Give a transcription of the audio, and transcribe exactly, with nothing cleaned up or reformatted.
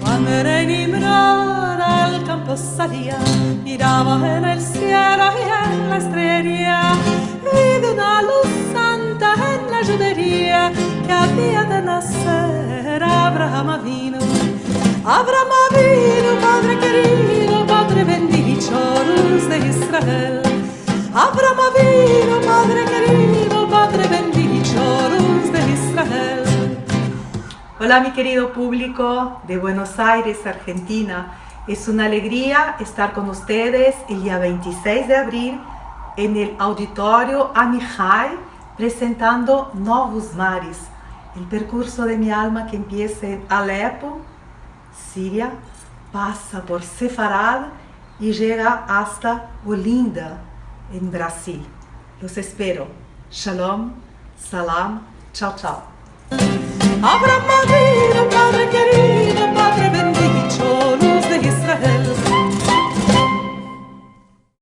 Kuando el rey Nimrod al kampo salia, mirava en el sielo i en la estrella, vide una luz santa en la Djuderia, ke avia de naser Abraham Avinu. Abraham Avinu, padre kerido, padre bendicho, luz de Israel. Abraham Avinu, padre kerido, padre bendicho, luz de Israel. Hola, mi kerido publiko de Buenos Aires, Arjentina. Es una alegria estar kon ustedes el dia vente i seis de avril en el Auditorio Amihai presentando Novos Mares, el perkurso de mi alma ke empiesa en Alepo, Siria, pasa por Sefarad i yega asta Olinda, en Brazil. Los espero. Shalom, salam, chao, chao. Abraham Avinu, padre kerido,